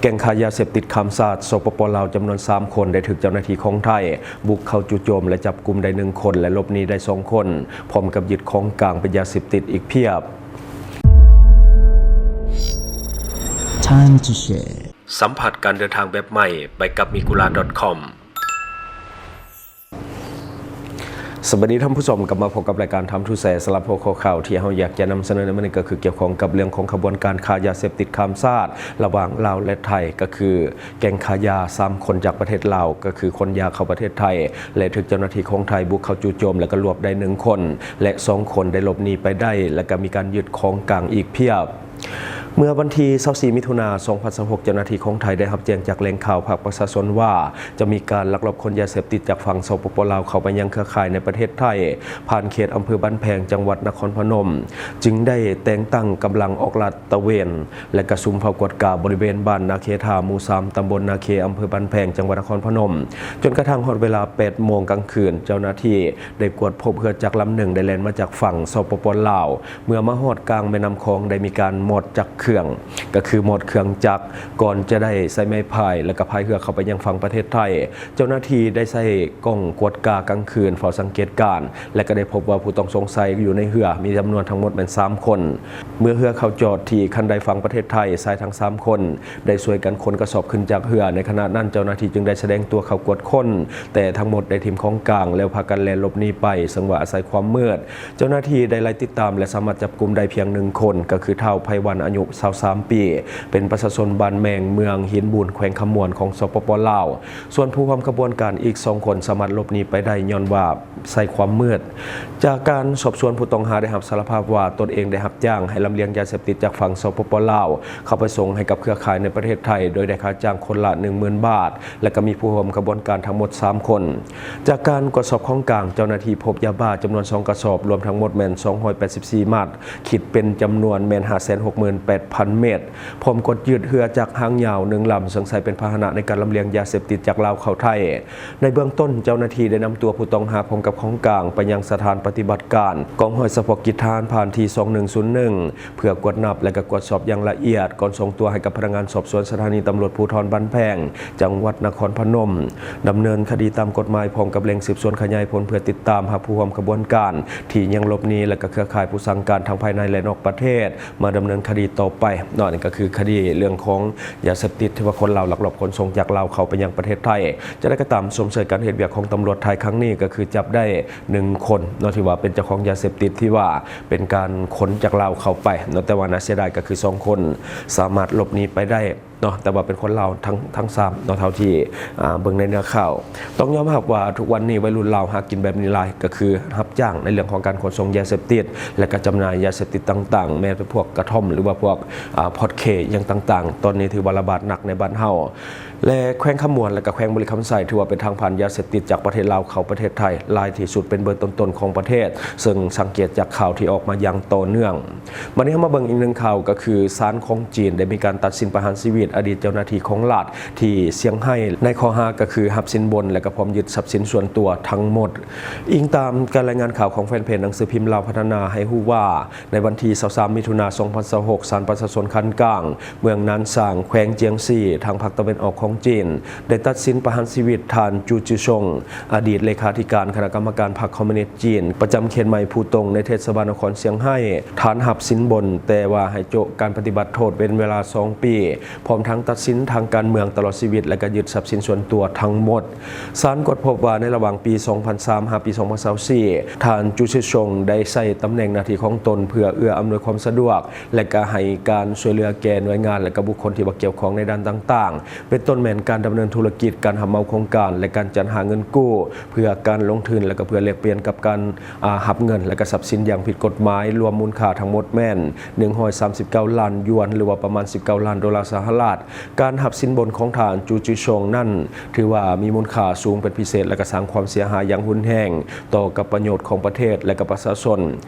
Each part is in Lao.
ແກ້ງຄ້າຢາເສບຕິດຂ້າມຊາດ ສປປ ລາວ ຈຳນວນສາມຄົນ ໄດ້ຖືກເຈົ້າໜ້າທີ່ຂອງໄທບຸກເຂົ້າຈູ່ໂຈມ ແລະ ຈັບກຸມໄດ້ໜຶ່ງຄົນ ແລະ ຫຼົບໜີໄດ້ສອງຄົນ ພ້ອມກັບຍຶດຂອງກາງເປັນຢາເສບຕິດອີກພຽບ. Time to share. ສຳຜັດການເດີນທາງແບບໃໝ່ ໄປກັບ migura.com. ສະບາຍດີທ່ານຜູ້ຊົມ, ກັບມາພົບກັບລາຍການ Time to Share. ສຳລັບຫົວຂໍ້ຂ່າວທີ່ເຮົາຢາກຈະນຳສະເໜີໃນມື້ນີ້ ກໍຄືກ່ຽວຂ້ອງກັບເລື່ອງຂອງຂະບວນການຄ້າຢາເສບຕິດຂ້າມຊາດ ລະຫວ່າງລາວ ແລະ ໄທ, ກໍຄືແກ້ງຄ້າຢາສາມຄົນຈາກປະເທດລາວ ກໍຄືຂົນຢາເຂົ້າປະເທດໄທ ແລະ ຖືກເຈົ້າໜ້າທີ່ຂອງໄທບຸກເຂົ້າຈູ່ໂຈມ ແລະ ກໍລວບໄດ້ໜຶ່ງຄົນ ແລະ ສອງຄົນໄດ້ຫຼົບໜີໄປໄດ້ ແລະ ກໍມີການຍຶດຂອງກາງອີກພຽບ. ເມື່ອວັນທີຊາວສີ່ ມິຖຸນາ ສອງພັນຊາວຫົກ ເຈົ້າໜ້າທີ່ຂອງໄທໄດ້ຮັບແຈ້ງຈາກແຫຼ່ງຂ່າວພາກປະຊາຊົນວ່າ ຈະມີການລັກລອບຂົນຢາເສບຕິດຈາກຝັ່ງ ສປປ ລາວ ເຂົ້າໄປຍັງເຄືອຂ່າຍໃນປະເທດໄທ ຜ່ານເຂດອຳເພີບ້ານແພງ ຈັງຫວັດນະຄອນພະນົມ ຈຶ່ງໄດ້ແຕ່ງຕັ້ງກຳລັງອອກລາດຕະເວນ ແລະ ກະສຸມເຝົ້າກວດກາບໍລິເວນບ້ານນາເຄທາ ໝູ່ສາມ ຕຳບົນນາເຄ ອຳເພີບ້ານແພງ ຈັງຫວັດນະຄອນພະນົມ ຈົນກະທັ້ງຮອດເວລາ ແປດໂມງກາງຄືນ ເຈົ້າໜ້າທີ່ໄດ້ກວດພົບເຮືອຈັກລຳໜຶ່ງໄດ້ແລ່ນມາຈາກຝັ່ງ ສປປ ລາວ ເມື່ອມາຮອດກາງແມ່ນ້ຳຂອງ ໄດ້ມີການມອດຈັກເຄື່ອງ ກໍຄືມອດເຄື່ອງຈັກ ກ່ອນຈະໄດ້ໃຊ້ໄມ້ພາຍ ແລະ ກໍພາຍເຮືອເຂົ້າໄປຍັງຝັ່ງປະເທດໄທ. ເຈົ້າໜ້າທີ່ໄດ້ໃຊ້ກ້ອງກວດກາກາງຄືນເຝົ້າສັງເກດການ ແລະ ກໍໄດ້ພົບວ່າຜູ້ຕ້ອງສົງໄສຢູ່ໃນເຮືອມີຈຳນວນທັງໝົດແມ່ນສາມຄົນ. ເມື່ອເຮືອເຂົ້າຈອດທີ່ຄັນໄດຝັ່ງປະເທດໄທ, ຊາຍທັງສາມຄົນ ໄດ້ຊ່ວຍກັນຂົນກະສອບຂຶ້ນຈາກເຮືອ. ໃນຂະນະນັ້ນເຈົ້າໜ້າທີ່ຈຶ່ງໄດ້ສະແດງຕົວເຂົ້າກວດຄົ້ນ, ແຕ່ທັງໝົດໄດ້ຖິ້ມຂອງກາງແລ້ວພາກັນແລ່ນຫຼົບໜີໄປ, ເຊິ່ງວ່າອາໄສຄວາມມືດ, ເຈົ້າໜ້າທີ່ໄດ້ໄລ່ຕິດຕາມ ແລະ ສາມາດຈັບກຸມໄດ້ພຽງໜຶ່ງຄົນ, ກໍຄືທ້າວ ໄພວັນ ອາຍຸຊາວສາມປີ, ເປັນປະຊາຊົນບ້ານແມງ ເມືອງຫີນບູນ ແຂວງຄຳມ່ວນ ຂອງ ສປປ ລາວ. ສ່ວນຜູ້ຮ່ວມຂະບວນການອີກສອງຄົນສາມາດຫຼົບໜີໄປໄດ້ຍ້ອນວ່າ ໃສ່ຄວາມມືດ. ຈາກການສອບສວນ, ຜູ້ຕ້ອງຫາໄດ້ຮັບສາລະພາບວ່າຕົນເອງໄດ້ຮັບຈ້າງໃຫ້ລຳລຽງຢາເສບຕິດຈາກຝັ່ງ ສປປ ລາວ ເຂົ້າໄປສົ່ງໃຫ້ກັບເຄືອຂ່າຍໃນປະເທດໄທ ໂດຍໄດ້ຄ່າຈ້າງຄົນລະໜຶ່ງໝື່ນບາດ ແລະ ກໍມີຜູ້ຮ່ວມຂະບວນການທັງໝົດສາມຄົນ. ຈາກການກວດສອບຂອງກາງ, ເຈົ້າໜ້າທີ່ພົບຢາບ້າຈຳນວນສອງກະສອບ, ລວມທັງໝົດແມ່ນສອງຮ້ອຍແປດສິບສີ່ມັດ, ຄິດເປັນຈຳນວນແມ່ນຫ້າແສນຫົກໝື່ນແປດພັນເມັດ, ພ້ອມກວດຍຶດເຮືອຈັກຫາງຍາວໜຶ່ງລຳ, ເຊິ່ງໃຊ້ເປັນພາຫະນະໃນການລຳລຽງຢາເສບຕິດຈາກລາວເຂົ້າໄທ. ໃນເບື້ອງຕົ້ນ, ເຈົ້າໜ້າທີ່ໄດ້ນຳຕົວຜູ້ຕ້ອງຫາພ້ອມກັບຂອງກາງໄປຍັງສະຖານປະຕິບັດການກອງຮ້ອຍສະເພາະກິດທະຫານຜ່ານທີສອງໜຶ່ງສູນໜຶ່ງ ເພື່ອກວດນັບ ແລະ ກໍກວດສອບຢ່າງລະອຽດ ກ່ອນສົ່ງຕົວໃຫ້ກັບພະນັກງານສອບສວນສະຖານີຕຳຫຼວດພູທອນບ້ານແພງ ຈັງຫວັດນະຄອນພະນົມ ດຳເນີນຄະດີຕາມກົດໝາຍ ພ້ອມກັບເລັ່ງສືບສວນຂະຫຍາຍຜົນ ເພື່ອຕິດຕາມຫາຜູ້ຮ່ວມຂະບວນການທີ່ຍັງຫຼົບໜີ ແລະ ກໍເຄືອຂ່າຍຜູ້ສັ່ງການທັງພາຍໃນ ແລະ ນອກປະເທດ ມາດຳເນີນຄະດີຕໍ່ໄປເນາະ. ນີ້ກໍຄືຄະດີເລື່ອງຂອງຢາເສບຕິດທີ່ວ່າຄົນລາວລັກລອບຂົນສົ່ງຈາກລາວເຂົ້າໄປຍັງປະເທດໄທ. ຈະໄດ້ກໍຕາມ, ຊົມເຊີຍການເຮັດວຽກຂອງຕຳຫຼວດໄທຄັ້ງນີ້ ກໍຄືຈັບໄດ້ໜຶ່ງຄົນເນາະ ທີ່ວ່າເປັນເຈົ້າຂອງຢາເສບຕິດທີ່ວ່າເປັນການຂົນຈາກລາວເຂົ້າໄປເນາະ, ແຕ່ວ່າໜ້າເສຍດາຍກໍຄືສອງຄົນສາມາດຫຼົບໜີໄປໄດ້ເນາະ, ແຕ່ວ່າເປັນຄົນລາວທັງ ທັງສາມເນາະ ເທົ່າທີ່ ອ່າ ເບິ່ງໃນເນື້ອຂ່າວ. ຕ້ອງຍອມຮັບວ່າທຸກວັນນີ້ໄວລຸ້ນລາວຫາກິນແບບນີ້ຫຼາຍ ກໍຄືຮັບຈ້າງໃນເລື່ອງຂອງການຂົນສົ່ງຢາເສບຕິດ ແລະ ກໍຈຳໜ່າຍຢາເສບຕິດຕ່າງໆ, ແມ່ນແຕ່ພວກກະທ່ອມ ຫຼືວ່າພວກ ອ່າ ພອດເຄ ຫຍັງຕ່າງໆ, ຕອນນີ້ຖືວ່າລະບາດໜັກໃນບ້ານເຮົາ ແລະ ແຂວງຄຳມ່ວນ ແລະ ກໍແຂວງບໍລິຄຳໄຊ ຖືວ່າເປັນທາງຜ່ານຢາເສບຕິດຈາກປະເທດລາວເຂົ້າປະເທດໄທຫຼາຍທີ່ສຸດ ເປັນເບີຕົ້ນໆຂອງປະເທດ, ເຊິ່ງສັງເກດຈາກຂ່າວທີ່ອອກມາຢ່າງຕໍ່ເນື່ອງ. ບັດນີ້ເຮົາມາເບິ່ງອີກໜຶ່ງຂ່າວ, ກໍຄືສານຂອງຈີນໄດ້ມີການຕັດສິນປະຫານຊີວິດອະດີດເຈົ້າໜ້າທີ່ຂອງລັດທີ່ຊຽງໄຮ້ ໃນຂໍ້ຫາກໍຄືຮັບສິນບົນ ແລະ ກໍພ້ອມຍຶດຊັບສິນສ່ວນຕົວທັງໝົດ. ອີງຕາມການລາຍງານຂ່າວຂອງແຟນເພຈໜັງສືພິມລາວພັດທະນາໃຫ້ຮູ້ວ່າ ໃນວັນທີຊາວສາມ ມິຖຸນາ ສອງພັນຊາວຫົກ ສານປະຊາຊົນຂັ້ນກາງ ເມືອງນານຊາງ ແຂວງຈຽງຊີ ທາງພາກຕາເວັນອອກຂອງຈີນ ໄດ້ຕັດສິນປະຫານຊີວິດທ່ານ ຈູ ຈິຊົງ ອະດີດເລຂາທິການຄະນະກຳມະການພັກຄອມມູນິດຈີນ ປະຈຳເຂດໃໝ່ພູຕົງ ໃນເທດສະບານນະຄອນຊຽງໄຮ້ ຖານຮັບສິນບົນ, ແຕ່ວ່າໃຫ້ໂຈະການປະຕິບັດໂທດເປັນເວລາສອງປີ, ພ້ອມທັງຕັດສິນທາງການເມືອງຕະຫຼອດຊີວິດ ແລະ ກໍຍຶດຊັບສິນສ່ວນຕົວທັງໝົດ. ສານກວດພົບວ່າໃນລະຫວ່າງປີສອງພັນສາມ ຫາປີສອງພັນຊາວສີ່ ທ່ານ ຈູ ຊິຊົງ ໄດ້ໃຊ້ຕຳແໜ່ງໜ້າທີ່ຂອງຕົນເພື່ອເອື້ອອຳນວຍຄວາມສະດວກ ແລະ ກະໃຫ້ການຊ່ວຍເຫຼືອແກ່ໜ່ວຍງານ ແລະ ກະບຸກຄົນທີ່ວ່າກ່ຽວຂ້ອງໃນດ້ານຕ່າງໆ ເປັນຕົ້ນແມ່ນການດຳເນີນທຸລະກິດ, ການຮັບເໝົາໂຄງການ ແລະ ການຈັດຫາເງິນກູ້ເພື່ອການລົງທຶນ ແລະ ກະເພື່ອແລກປ່ຽນກັບການ ອາ ຮັບເງິນ ແລະ ກະຊັບສິນຢ່າງຜິດກົດໝາຍ, ລວມມູນຄ່າທັງໝົດແມ່ນໜຶ່ງຮ້ອຍສາມສິບເກົ້າລ້ານຢວນ ຫຼືວ່າປະມານສິບເກົ້າລ້ານໂດລາສະຫະລັດ. ການຮັບສິນບົນຂອງທ່ານ ຈູ ຈິຊົງ ນັ້ນ ຖືວ່າມີມູນຄ່າສູງເປັນພິເສດ ແລະ ກະສ້າງຄວາມເສຍຫາຍຢ່າງຮຸນແຮງຕໍ່ກັບປະໂຫຍດຂອງປະເທດ ແລະ ກະປະຊາຊົນ,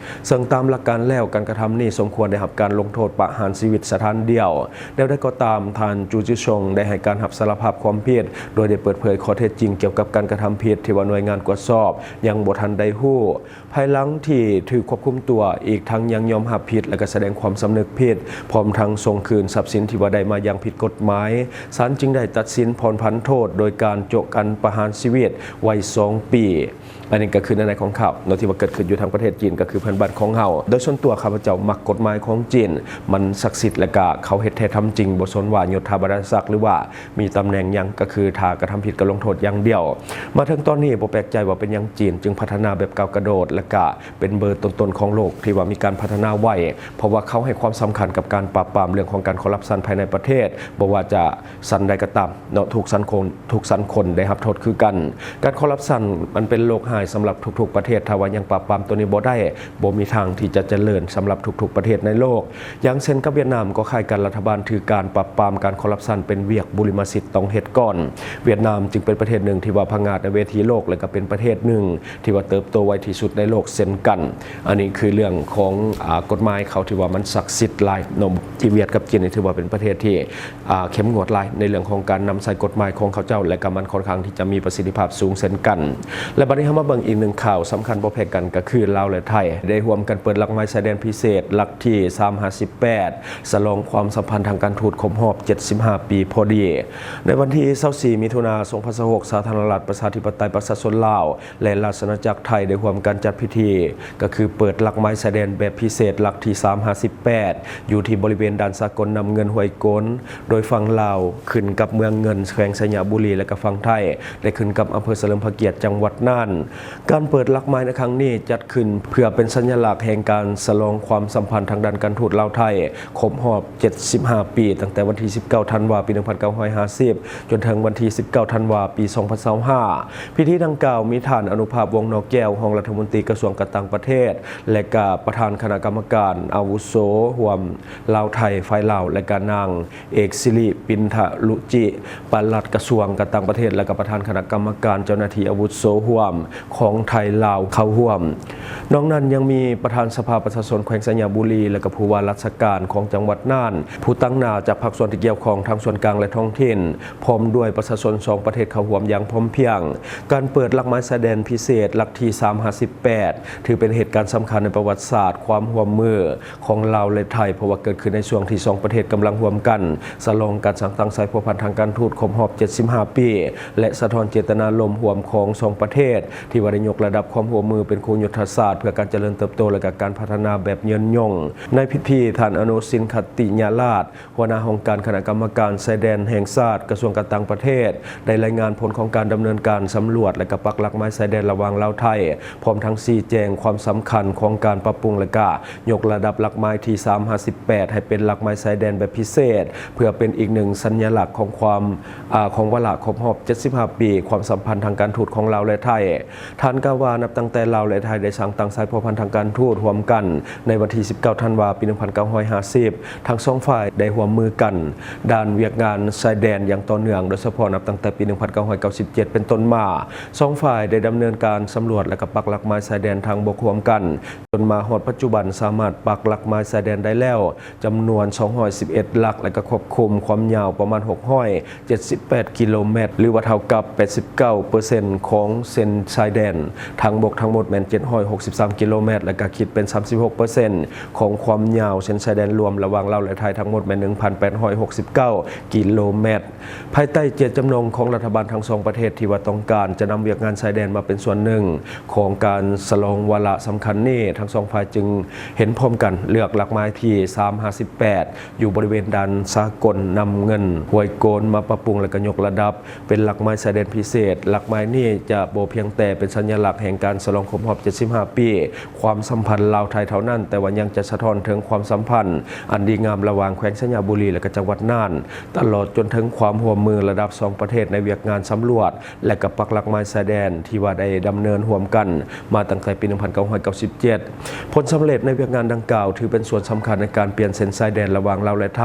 ເຊິ່ງຕາມຫຼັກການແລ້ວ ການກະທຳນີ້ສົມຄວນໄດ້ຮັບການລົງໂທດປະຫານຊີວິດສະຖານດຽວ. ແນວໃດກໍຕາມ, ທ່ານ ຈູ ຈິຊົງ ໄດ້ໃຫ້ການຮັບສາລະພາບຄວາມຜິດ ໂດຍໄດ້ເປີດເຜີຍຂໍ້ເທັດຈິງກ່ຽວກັບການກະທຳຜິດທີ່ວ່າໜ່ວຍງານກວດສອບຍັງບໍ່ທັນໄດ້ຮູ້. ພາຍຫຼັງທີ່ຖືກຄວບຄຸມຕົວ, ອີກທັງຍັງຍອມຮັບຜິດ ແລະ ກະສະແດງຄວາມສຳນຶກຜິດ, ພ້ອມທັງສົ່ງຄືນຊັບສິນທີ່ວ່າໄດ້ມາຢ່າງ ກົດໝາຍ, ສານຈຶ່ງໄດ້ຕັດສິນຜ່ອນຜັນໂທດໂດຍການໂຈະກັນປະຫານຊີວິດໄວ້ສອງປີ. ອັນນີ້ກໍຄືໃນຂອງຂ່າວເນາະ ທີ່ວ່າເກີດຂຶ້ນຢູ່ທາງປະເທດຈີນ ກໍຄືເພື່ອນບ້ານຂອງເຮົາ. ໂດຍສ່ວນຕົວຂ້າພະເຈົ້າມັກກົດໝາຍຂອງຈີນ, ມັນສັກສິດ ແລະກະເຂົາເຮັດແທ້ທຳຈິງ, ບໍ່ສົນວ່າຍົດຖາບັນດາສັກ ຫຼືວ່າມີຕຳແໜ່ງຫຍັງ, ກໍຄືຖ້າກະທຳຜິດກໍລົງໂທດຢ່າງດຽວ. ມາເຖິງຕອນນີ້ບໍ່ແປກໃຈວ່າເປັນຫຍັງຈີນຈຶ່ງພັດທະນາແບບກ້າວກະໂດດ ແລະກະ ເປັນເບີຕົ້ນໆຂອງໂລກທີ່ວ່າມີການພັດທະນາໄວ, ເພາະວ່າເຂົາໃຫ້ຄວາມສຳຄັນກັບການປາບປາມເລື່ອງຂອງການຄໍຣັບຊັນພາຍໃນປະເທດ, ບໍ່ວ່າຈະຊັ້ນໃດກໍຕາມເນາະ, ທຸກຊັ້ນຄົນ, ທຸກຊັ້ນຄົນໄດ້ຮັບໂທດຄືກັນ. ການຄໍຣັບຊັນມັນເປັນໂລກຮ້າຍສຳລັບທຸກໆປະເທດ, ຖ້າວ່າຍັງປາບປາມຕົວນີ້ບໍ່ໄດ້, ບໍ່ມີທາງທີ່ຈະຈະເລີນສຳລັບທຸກໆປະເທດໃນໂລກ. ຢ່າງເຊັ່ນກັບຫວຽດນາມກໍຄ້າຍກັນ, ລັດຖະບານຖືການປາບປາມການຄໍຣັບຊັນເປັນວຽກບຸລິມະສິດຕ້ອງເຮັດກ່ອນ. ຫວຽດນາມຈຶ່ງເປັນປະເທດໜຶ່ງທີ່ວ່າຜະຫງາດໃນເວທີໂລກ ແລະກໍເປັນປະເທດໜຶ່ງ ທີ່ວ່າເຕີບໂຕໄວທີ່ສຸດໃນໂລກເຊັ່ນກັນ. ອັນນີ້ຄືເລື່ອງຂອງ ອາ ກົດໝາຍເຂົາທີ່ວ່າມັນສັກສິດຫຼາຍເນາະ. ທີ່ຫວຽດກັບຈີນນີ້ຖືວ່າເປັນປະເທດທີ່ ອາ ເຂັ້ມງວດຫຼາຍໃນເລື່ອງຂອງການນຳໃຊ້ກົດໝາຍຂອງເຂົາເຈົ້າ ແລະກໍມັນຄ່ອນຂ້າງທີ່ຈະມີປະສິດທິພາບສູງເຊັ່ນກັນ. ແລະບັດນີ້ເຮົາມາເບິ່ງອີກໜຶ່ງຂ່າວສຳຄັນບໍ່ແພ້ກັນ ກໍຄືລາວ ແລະ ໄທ ໄດ້ຮ່ວມກັນເປີດຫຼັກໄມ້ຊາຍແດນພິເສດຫຼັກທີສາມຫ້າສິບແປດ ສະຫຼອງຄວາມສຳພັນທາງການທູດຄົບຮອບເຈັດສິບຫ້າປີພໍດີ. ໃນວັນທີຊາວສີ່ ມິຖຸນາ ສອງພັນຊາວຫົກ ສາທາລະນະລັດປະຊາທິປະໄຕປະຊາຊົນລາວ ແລະ ລາຊະອານາຈັກໄທ ໄດ້ຮ່ວມກັນຈັດພິທີ ກໍຄືເປີດຫຼັກໄມ້ຊາຍແດນແບບພິເສດຫຼັກທີສາມຫ້າສິບແປດ ຢູ່ທີ່ບໍລິເວນດ່ານສາກົນນ້ຳເງິນຫ້ວຍໂກນ, ໂດຍຝັ່ງລາວຂຶ້ນກັບເມືອງເງິນ ແຂວງໄຊຍະບູລີ ແລະ ກະຝັ່ງໄທໄດ້ຂຶ້ນກັບອຳເພີສະເຫຼີມພະກຽດ ຈັງຫວັດນ່ານ. ການເປີດຫຼັກໄມ້ໃນຄັ້ງນີ້ຈັດຂຶ້ນເພື່ອເປັນສັນຍະລັກແຫ່ງການສະຫຼອງຄວາມສຳພັນທາງດ້ານການທູດລາວ-ໄທ ຄົບຮອບເຈັດສິບຫ້າປີ, ຕັ້ງແຕ່ວັນທີສິບເກົ້າ ທັນວາ ປີໜຶ່ງພັນເກົ້າຮ້ອຍຫ້າສິບ ຈົນເຖິງວັນທີສິບເກົ້າ ທັນວາ ປີສອງພັນຊາວຫ້າ. ພິທີດັ່ງກ່າວມີທ່ານ ອະນຸພາບ ວົງນໍແກ້ວ ຮອງລັດຖະມົນຕີກະຊວງການຕ່າງປະເທດ ແລະກະປະທານຄະນະກຳມະການອາວຸໂສຮ່ວມລາວ-ໄທ ຝ່າຍລາວ ແລະກະນາງ ເອກສິລິ ປິນທະລຸຈິ ປະຫຼັດກະຊວງການຕ່າງປະເທດ ແລະກະປະທານຄະນະກຳມະການເຈົ້າໜ້າທີ່ອາວຸໂສຮ່ວມຂອງໄທລາວເຂົ້າຮ່ວມ. ນອກນັ້ນຍັງມີປະທານສະພາປະຊາຊົນແຂວງໄຊຍະບູລີ ແລະກະຜູ້ວ່າລາຊະການຂອງຈັງຫວັດນ່ານ, ຜູ້ຕາງໜ້າຈາກພາກສ່ວນທີ່ກ່ຽວຂ້ອງທາງສ່ວນກາງ ແລະ ທ້ອງຖິ່ນ, ພ້ອມດ້ວຍປະຊາຊົນສອງປະເທດເຂົ້າຮ່ວມຢ່າງພ້ອມພຽງ. ການເປີດຫຼັກໄມ້ຊາຍແດນພິເສດຫຼັກທີສາມຫ້າສິບແປດ ຖືເປັນເຫດການສຳຄັນໃນປະຫວັດສາດຄວາມຮ່ວມມື ຂອງລາວ ແລະ ໄທ, ເພາະວ່າເກີດຂຶ້ນໃນຊ່ວງທີ່ສອງປະເທດກຳລັງຮ່ວມກັນສະຫຼອງການສ້າງຕັ້ງສາຍພົວພັນທາງການທູດຄົບຮອບເຈັດສິບຫ້າປີ ແລະ ສະທ້ອນເຈດຕະນາລົມຮ່ວມຂອງສອງປະເທດ ທີ່ວ່າໄດ້ຍົກລະດັບຄວາມຮ່ວມມືເປັນຄູ່ຍຸດທະສາດເພື່ອການຈະເລີນເຕີບໂຕ ແລະ ກະການພັດທະນາແບບຍືນຍົງ. ໃນພິທີ, ທ່ານ ອະນຸສິນ ຂັດຕິຍະລາດ, ຫົວໜ້າຫ້ອງການຄະນະກຳມະການຊາຍແດນແຫ່ງຊາດ ກະຊວງການຕ່າງປະເທດ ໄດ້ລາຍງານຜົນຂອງການດຳເນີນການສຳຫຼວດ ແລະ ກະປັກຫຼັກໄມ້ຊາຍແດນລະຫວ່າງລາວ-ໄທ, ພ້ອມທັງຊີ້ແຈງຄວາມສຳຄັນຂອງການປັບປຸງ ແລະ ກະຍົກລະດັບຫຼັກໄມ້ທີສາມຫ້າສິບແປດ ໃຫ້ເປັນຫຼັກໄມ້ຊາຍແດນແບບພິເສດ, ເພື່ອເປັນອີກໜຶ່ງສັນຍະລັກຂອງຄວາມ, ອາ, ຂອງວາລະຄົບຮອບເຈັດສິບຫ້າປີຄວາມສຳພັນທາງການທູດຂອງລາວ ແລະ ໄທ. ທ່ານກ່າວວ່າ ນັບຕັ້ງແຕ່ລາວ ແລະ ໄທ ໄດ້ສ້າງຕັ້ງສາຍພົວພັນທາງການທູດຮ່ວມກັນໃນວັນທີສິບເກົ້າ ທັນວາ ປີໜຶ່ງພັນເກົ້າຮ້ອຍຫ້າສິບ, ທັງສອງຝ່າຍໄດ້ຮ່ວມມືກັນດ້ານວຽກງານຊາຍແດນຢ່າງຕໍ່ເນື່ອງ, ໂດຍສະເພາະນັບຕັ້ງແຕ່ປີໜຶ່ງພັນເກົ້າຮ້ອຍເກົ້າສິບເຈັດເປັນຕົ້ນມາ, ສອງຝ່າຍໄດ້ດຳເນີນການສຳຫຼວດ ແລະ ກະປັກຫຼັກໄມ້ຊາຍແດນທາງບົກຮ່ວມກັນ, ຈົນມາຮອດປັດຈຸບັນສາມາດປັກຫຼັກໄມ້ຊາຍແດນໄດ້ແລ້ວ ຈຳນວນສອງຮ້ອຍສິບເອັດຫຼັກ ແລະ ກະຄວບຄຸມຄວາມຍາວປະມານຫົກຮ້ອຍເຈັດສິບແປດກິໂລແມັດ ຫຼືວ່າເທົ່າກັບແປດສິບເກົ້າເປີເຊັນຂອງເສັ້ນຊາຍແດນທາງບົກທັງໝົດແມ່ນເຈັດຮ້ອຍຫົກສິບສາມກິໂລແມັດ ແລະ ກະຄິດເປັນສາມສິບຫົກເປີເຊັນຂອງຄວາມຍາວເສັ້ນຊາຍແດນລວມລະຫວ່າງລາວ ແລະ ໄທທັງໝົດແມ່ນໜຶ່ງພັນແປດຮ້ອຍຫົກສິບເກົ້າກິໂລແມັດ. ພາຍໃຕ້ເຈດຈຳນົງຂອງລັດຖະບານທັງສອງປະເທດທີ່ວ່າຕ້ອງການຈະນຳວຽກງານຊາຍແດນມາເປັນສ່ວນໜຶ່ງ ຂອງການສະຫຼອງວາລະສຳຄັນນີ້, ທັງສອງຝ່າຍຈຶ່ງເຫັນພ້ອມກັນເລືອກຫຼັກໄມ້ທີສາມຫ້າສິບແປດ ຢູ່ບໍລິເວນດ່ານສາກົນນ້ຳເງິນຫ້ວຍໂກນ ມາປັບປຸງ ແລະ ກະຍົກລະດັບເປັນຫຼັກໄມ້ຊາຍແດນພິເສດ. ຫຼັກໄມ້ນີ້ຈະບໍ່ພຽງແຕ່ເປັນສັນຍະລັກແຫ່ງການສະຫຼອງຄົບຮອບເຈັດສິບຫ້າປີຄວາມສຳພັນລາວ-ໄທເທົ່ານັ້ນ, ແຕ່ວ່າຍັງຈະສະທ້ອນເຖິງຄວາມສຳພັນອັນດີງາມລະຫວ່າງແຂວງໄຊຍະບູລີ ແລະ ກະຈັງຫວັດນ່ານ, ຕະຫຼອດຈົນເຖິງຄວາມຮ່ວມມືລະດັບສອງປະເທດໃນວຽກງານສຳຫຼວດ ແລະ ກະປັກຫຼັກໄມ້ຊາຍແດນທີ່ວ່າໄດ້ດຳເນີນຮ່ວມກັນມາຕັ້ງແຕ່ປີໜຶ່ງພັນເກົ້າຮ້ອຍເກົ້າສິບເຈັດ. ຜົນສຳເລັດໃນວຽກງານດັ່ງກ່າວຖືເປັນສ່ວນສຳຄັນໃນການປ່ຽນເສັ້ນຊາຍແດນລະຫວ່າງລາວ ແລະ ໄທ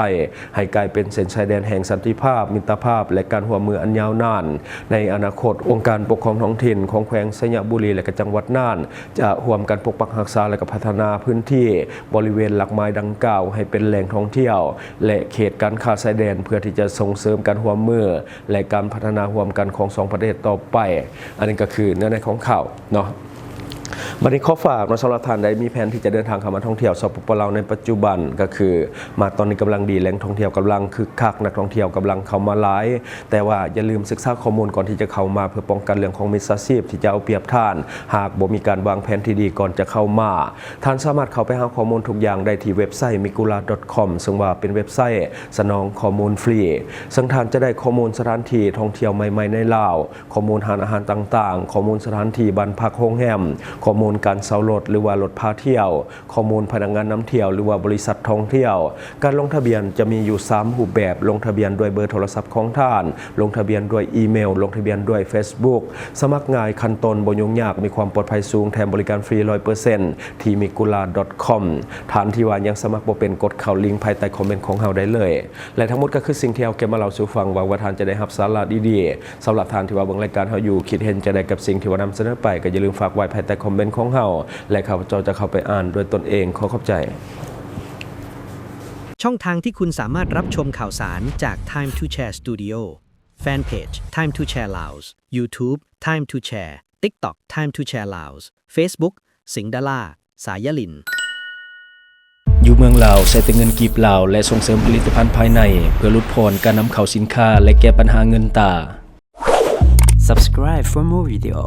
ໃຫ້ກາຍເປັນເສັ້ນຊາຍແດນແຫ່ງສັນຕິພາບ, ມິດຕະພາບ ແລະ ການຮ່ວມມືອັນຍາວນານ. ໃນອະນາຄົດ, ອົງການປົກຄອງທ້ອງຖິ່ນຂອງແຂວງໄຊຍະບູລີ ແລະ ກະຈັງຫວັດນ່ານ ຈະຮ່ວມກັນປົກປັກຮັກສາ ແລະ ກະພັດທະນາພື້ນທີ່ບໍລິເວນຫຼັກໄມ້ດັ່ງກ່າວໃຫ້ເປັນແຫຼ່ງທ່ອງທ່ຽວ ແລະ ເຂດການຄ້າຊາຍແດນ ເພື່ອທີ່ຈະສົ່ງເສີມການຮ່ວມມື ແລະ ການພັດທະນາຮ່ວມກັນຂອງສອງປະເທດຕໍ່ໄປ. ອັນນີ້ກໍຄືເນື້ອໃນຂອງຂ່າວເນາະ. ບັດນີ້ຂໍຝາກເນາະ ສຳລັບທ່ານໃດມີແຜນທີ່ຈະເດີນທາງເຂົ້າມາທ່ອງທ່ຽວ ສປປ ລາວ ໃນປັດຈຸບັນ ກໍຄືມາຕອນນີ້ກຳລັງດີ ແຫຼ່ງທ່ອງທ່ຽວກຳລັງຄຶກຄັກ ນັກທ່ອງທ່ຽວກຳລັງເຂົ້າມາຫຼາຍ ແຕ່ວ່າຢ່າລືມສຶກສາຂໍ້ມູນກ່ອນທີ່ຈະເຂົ້າມາ ເພື່ອປ້ອງກັນເລື່ອງຂອງມິດສາຊີບທີ່ຈະເອົາປຽບທ່ານ ຫາກບໍ່ມີການວາງແຜນທີ່ດີກ່ອນຈະເຂົ້າມາ. ທ່ານສາມາດເຂົ້າໄປຫາຂໍ້ມູນທຸກຢ່າງໄດ້ທີ່ເວັບໄຊ migula dot com ເຊິ່ງວ່າເປັນເວັບໄຊສະໜອງຂໍ້ມູນຟຣີ ເຊິ່ງທ່ານຈະໄດ້ຂໍ້ມູນສະຖານທີ່ທ່ອງທ່ຽວໃໝ່ໆໃນລາວ, ຂໍ້ມູນຮ້ານອາຫານຕ່າງໆ, ຂໍ້ມູນສະຖານທີ່ບ້ານພັກໂຮງແຮມ, ຂໍ້ມູນການເຊົ່າລົດ ຫຼືວ່າລົດພາທ່ຽວ, ຂໍ້ມູນພະນັກງານນຳທ່ຽວ ຫຼືວ່າບໍລິສັດທ່ອງທ່ຽວ. ການລົງທະບຽນຈະມີຢູ່ສາມຮູບແບບ, ລົງທະບຽນດ້ວຍເບີໂທລະສັບຂອງທ່ານ, ລົງທະບຽນດ້ວຍອີເມວ, ລົງທະບຽນດ້ວຍເຟສບຸກ. ສະໝັກງ່າຍ, ຂັ້ນຕອນບໍ່ຫຍຸ້ງຍາກ, ມີຄວາມປອດໄພສູງ, ແຖມບໍລິການຟຣີຮ້ອຍເປີເຊັນ ທີ່ migula dot com. ທ່ານທີ່ວ່າຍັງສະໝັກບໍ່ເປັນ, ກົດເຂົ້າລິງພາຍໃຕ້ຄອມເມັນຂອງເຮົາໄດ້ເລີຍ. ແລະ ທັງໝົດກໍຄືສິ່ງທີ່ເຮົາເກັບມາເລົ່າສູ່ຟັງ. ຫວັງວ່າທ່ານຈະໄດ້ຮັບສາລະດີໆ. ສຳລັບທ່ານທີ່ວ່າເບິ່ງລາຍການເຮົາຢູ່, ຄິດເຫັນຈັ່ງໃດກັບສິ່ງທີ່ວ່ານຳສະເໜີໄປ, ກໍຢ່າລືມຝາກໄວ້ພາຍໃຕ້ຄອມເມັນຂອງເຮົາ ແລະ ຂ້າພະເຈົ້າຈະເຂົ້າໄປອ່ານດ້ວຍຕົນເອງ. ຂໍຂອບໃຈ. ช่องทางที่คุณสามารถรับชมข่าวสารจาก Time to Share Studio แฟนเพจ Time to Share Laos YouTube Time to Share TikTok Time to Share Laos Facebook สิงห์ดารา สายลิน ຢູ່ເມືອງລາວໃຊ້ແຕ່ເງິນກີບລາວ ແລະ ສົ່ງເສີມຜະລິດຕະພັນພາຍໃນ ເພື່ອຫຼຸດຜ່ອນການນຳເຂົ້າສິນຄ້າ ແລະ ແກ້ບັນຫາເງິນຕາ. Subscribe for more video.